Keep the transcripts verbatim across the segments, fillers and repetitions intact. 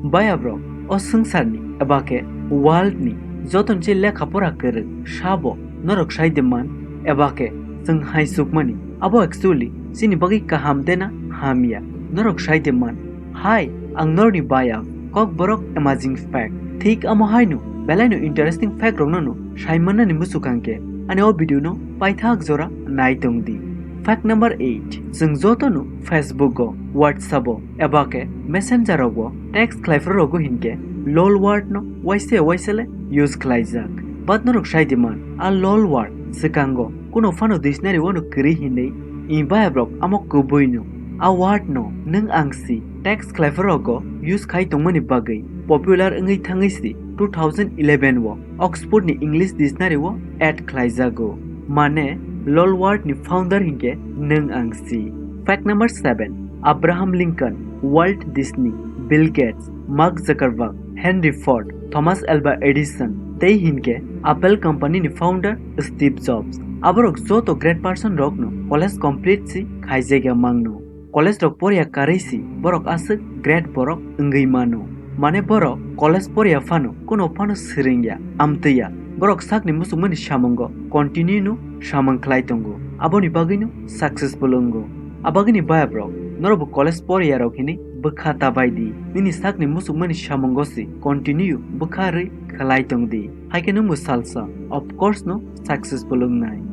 Bayabrok, o swngcharni eba khe world ni joto ni se lekha pora kwrwng sabo norok sai de man eba khe chwng hai sukmani, abo actually chini bagwi kaham de na hamya norok sai de man. Hai, ang norni bayab, Kokborok amazing fact. Thik amo haino belai no interesting fact rokno no sai mannani muchukang khe ani o video no paithak jora nai tong di. Fact number eight, chwng joto no Facebook o, WhatsApp o, eba khe Messenger rogo text khlai phuru rogo hinkhe lol word no waisa waisa le use khlaijak. But norok sai di man, a lol word swkango kuno phano dictionary o no kwrwi hinwi, i bayabrok amo kubui no. A word no nwng ang si text khlai phuru rogo use khai tongmani bagwi popular wngwi thangwi si two thousand eleven o Oxford ni English dictionary o add khlaijago. Mane lol word ni founder hinkhe nwng ang si. Fact number seven, Abraham Lincoln, Walt Disney, Bill Gates, Mark Zuckerberg, Henry Ford, Thomas Alva Edison, tei hinkhe Apple company ni founder Steve Jobs. Aborok joto great person rokno college complete si khaijagya mangno. College rok porya karwi si borok aswk great borok wngwi mano. Mane borok college porya phano kuno phano swrwngya, amtwiya. Borok sakni muchungmani samungo continue no samung khlai tongo, aboni bagwino successful wngo. Abagwini bayabrok, norokbo college porya rok hinwi bwkha ta bai di, nini sakni muchungmani samungo si continue bwkha rwi khlai tong di. Hai khe nwngbo salsa, of course no successful wngnai.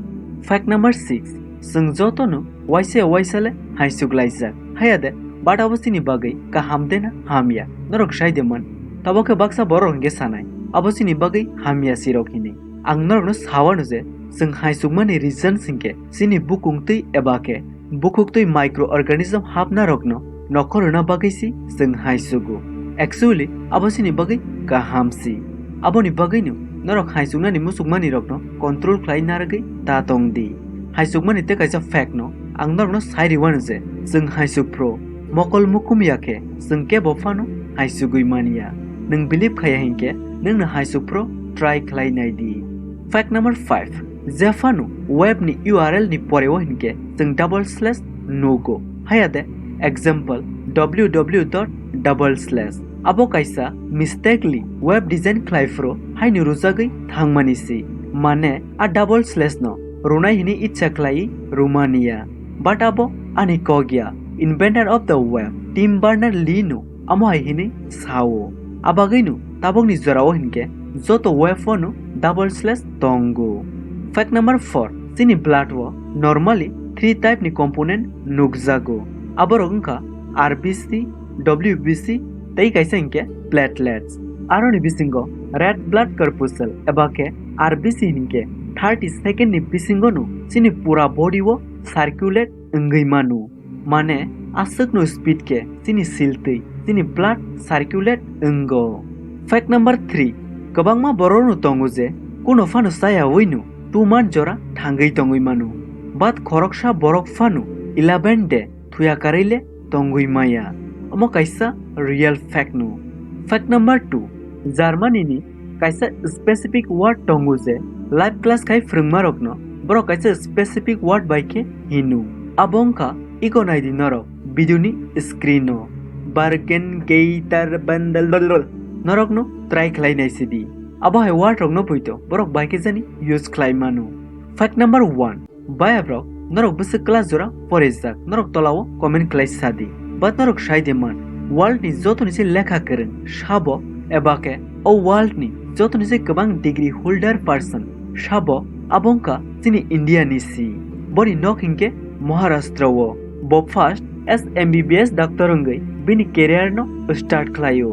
Fact number six, chwng joto no waisa waisa le hai suk laijak. Haya de, but abo chini bagwi kaham de na hamya? Norok sai de man. Tabo khe baksa borok hinkhe sanai, abo chini bagwi hamya sirok hinwi. Ang norokno sawano je, chwng hai sukmani reason hinkhe chini bukung twi eba khe bukhuk twi microorganism hapna rokno nokhor rwna bagwi si chwng hai sugo. Actually, abo chini bagwi kaham si. Aboni bagwino norok hai suknani muchukmani rokno control khlai narwgwi ta tong di. Hai sukmani tei kaisa fact no ang norokno sai rwano je, chwng hai suk phro mokol mukum ya khe chwng kebo phano hai sugwi manya. Nwng believe khaya hinkhe nwngno hai suk phro try khlai nai di. Fact number five, jephano web ni U R L ni poreo hinkhe chwng double slash nugo. Haya de, example, W W W dot double slash. Abo kaisa mistakenly web design khlai phuru haino rwjagwi thangmani si. Mane a double slash no rwnai hinwi icha khlai rwmaniya. But abo ani kok ya. Inventor of the web, Tim Berners-Lee no amo hai hinwi sao. Abagwino tabokni jorao hinkhe joto web o no double slash tongo. Fact number four, chini blood o normally three type ni component nukjago. Aborok wngkha R B C, W B C tei kaisa hinkhe platelets. Aroni bisingo red blood corpuscle eba khe R B C hinkhe thirty second ni bisingo no chini pura body o circulate wngwi mano. Mane aswkno speed khe chini siltwi, chini blood circulate wngo. Fact number three, kwbangma borokno tongo je kuno phano chayawino two month jora thangwi tongwi mano. But khoroksa borok phano eleven day thuya karwi le tongwi maya. Omo kaisa real fact no. Fact number two, Germany ni kaisa specific word tongo je live class khai phwrwngmarokno borok kaisa specific word bai khe hino. Abo wngkha, ego nai di norok video ni screen o, Bargen Gator Bandal. Norokno try khlai nai si di. Abo hai word rokno poito borok bai khe jani use khlai mano. Fact number one, Bayabrok, norok bwswk class jora porijak, norok tolao comment khlai sa di. But norok sai de man, world ni joto ni se lekha kwrwng sabo eba khe o world ni joto ni se kwbang degree holder person sabo, abo wngkha chini India ni si. Boni nok hinkhe Maharashtra o. Bo first as M B B S doctor wngwi bini career no start khlaio.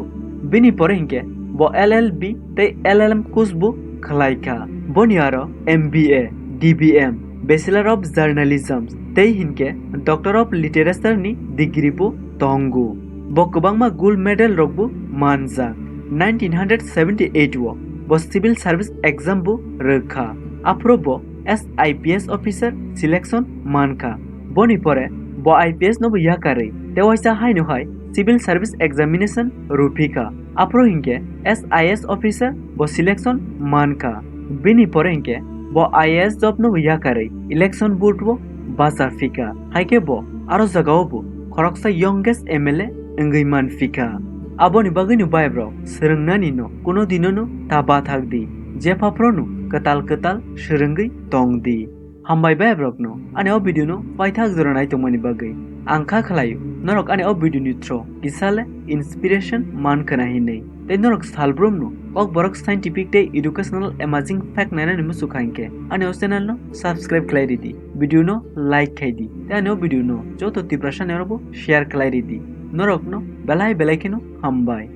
Bini pore hinkhe bo L L B tei L L M course bo khlai kha. Boni aro M B A, D B M, Bachelor of Journalism tei hinkhe Doctor of Literature ni degree bo tongo. Bo kwbangma gold medal rok bo manjak. Nineteen hundred seventy eight o bo civil service exam bo rwkha. Aphuru bo as I P S officer selection mankha. Boni pore bo I P S no bo yakarwi tei waisa haino hai civil service examination rwphikha. Aphuru hinkhe as I A S officer bo selection mankha. Bini pore hinkhe bo I A S job no bo yakarwi election board o bachaphikha. Haikhe bo aro jagao bo khoroksa youngest M L A wngwi manphikha. Aboni bagwino bhai bwrok, swrwngnani no kuno dino no ta bathak di, jepha phro no kwtal kwtal swrwngwi tong di. Hambai bhai bwrok no ani o video no paithak jora nai tongmani bagwi. Ang kha khlaio norok ani o video ni through kisa le inspiration man khwna hinwi. Tei norok salbrum no Kokborok scientific tei educational amazing fact nainani muchukha hinkhe ani o channel no subscribe khlai ridi, video no like khai di, tei ani o video no joto Tiprasa ni oro bo share khlai ridi. Norok no belai belai kheno hambai.